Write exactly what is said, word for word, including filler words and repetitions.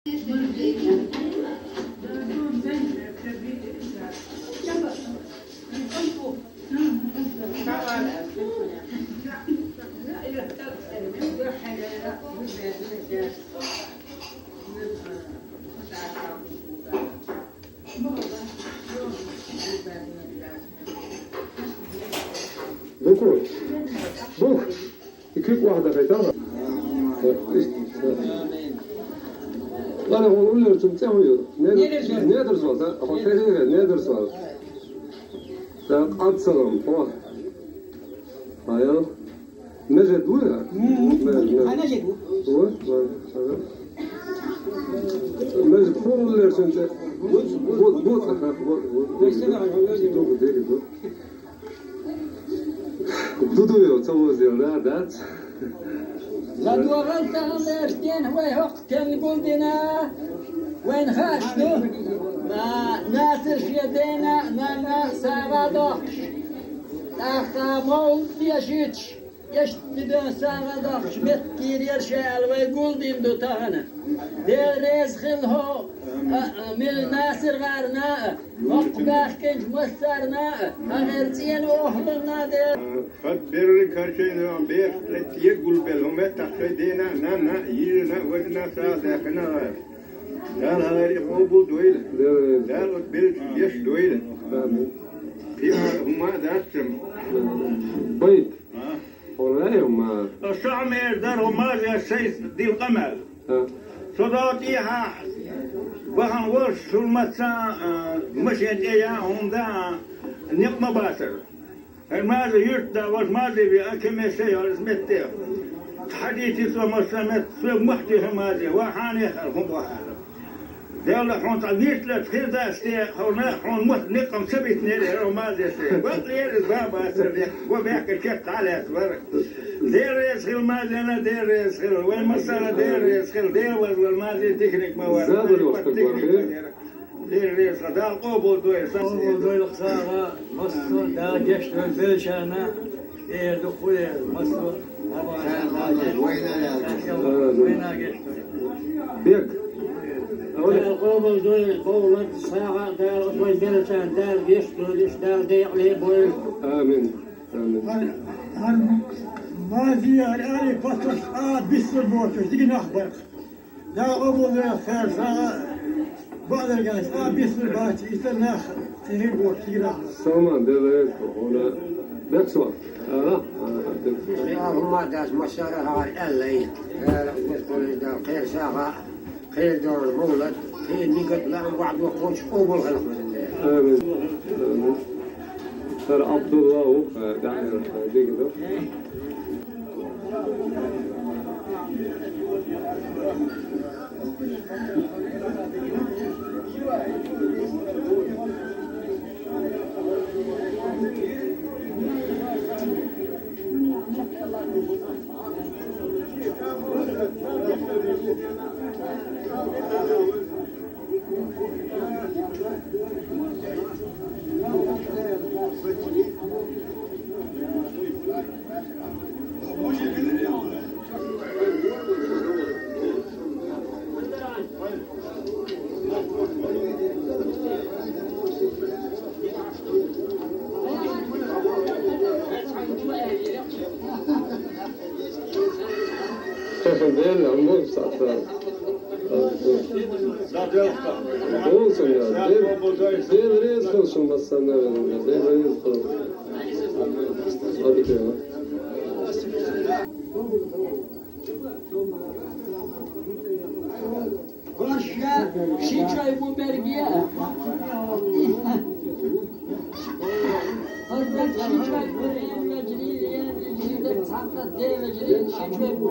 Бух. Бух. И куьг охьадахийтахьа. Ара, хьуна уллерчун цӀе хӀун ю? Недерсвал. Недерсвал, да? Хьо тӀехьа, Недерсвал. Да, Ӏабдусалам, хьо. Ая. Межед вуй, а? М, Межед, Межед. А, Межед ву? Ву, ву, ага. Межед, хьуна уллерчун цӀе. Бу, бу, бу, ага, бу, бу, бу. Ду, ду, ду, ду. Ду, ду, ю, ца вузел, да, дац? ЛадогӀал тахана эртен вай хӀокху стенна гулдина, вайна хаьаш ду, а, Насир шен дена а, нанна а сагӀа доккхуш, тӀаккха мовлад дешийташ, иштта дена сагӀа доккхуш меттигера ша аьлла вай гулдина ду тахана. Дела реза хила хьо, а, а, мила Насир гӀарна а, хӀокху баьхкинчу массарна а, хьан гӀеран цӀена охӀланна а Дела. Хатта берриг хӀара шайна бехаш тӀе гулбелла хӀума меттахь шайн дена а, нанна а, йижина а, важина а сагӀа даьккхина а. Дала хӀара къобал дойла. Дала оцу беллачуьнга еш дойла. Амин. Кхин хӀума а дац шуна. Байт. А? Хьуна ма. Аса хьан эр дара хӀума а, я шайца дила къамел. А. Со догӀу тӀехьа бахана волуш, шуна маца а, машен тӀе яа хӀума дан а, некъ ма бацара. ХӀара мазе юьртда, важа мазе веа, кемеше йолуш метте. Хьадийти со массамет, соьга махти хӀара мазе, ва хьанехар хӀун бохьара. Делла хьуна цхьа вирталц хир дац те, хьуна, хьуна махка некъам ца битинера хӀара мазе се. Бакъ лера иза бан бацара, го бехкар кет дӀалаьцна бара. Дера реза хила мазена, дера реза хила. Вай массарна дера реза хила. Дела вазлар мазе тихниг ма вара. Забар йоккхуш тахана. Дера реза, Дала къобал дойла, къобал дойла сагӀа, массо а Дала гечдойла беллачарна, тӀера ду кхуьлера, массо а вайна гечдойла. Бек. Дала къобал дойла, къобал сагӀа Дала вай беллачарна, Дала гечдойла, Дала декъале бойла. Амин. Амин. ХӀара, хӀара мазе, хӀара али патош а биссур боцуш, дика нах бара. Дала къобал дойла, хӀара сагӀа баъдарг а биссур бац, иштта нах тӀехьа боцуш дика нах бара. Салман, Дела реза хила хьуна. Бексо. Ага, ага, бексо. Ша хӀума дац, массара хӀара аьлла и. Дала къобал дойла, хӀара сагӀа, хӀара догӀу мовлад, хӀара нигат лаам ваӀда кхочуш къобал хила хьуна. Амин. Амин. ХӀара Абдулла ву, э, дӀа, э, дигна. Белла, мур сахар. Болсун я. Дел, Дел реза хила шун массарна, Дел реза хила. Хьадика. Ваша ши чой бу берге. Хазбек ши чой бу, эн вежри, эн вежри, де цхьацца де вежри, ши чой бу.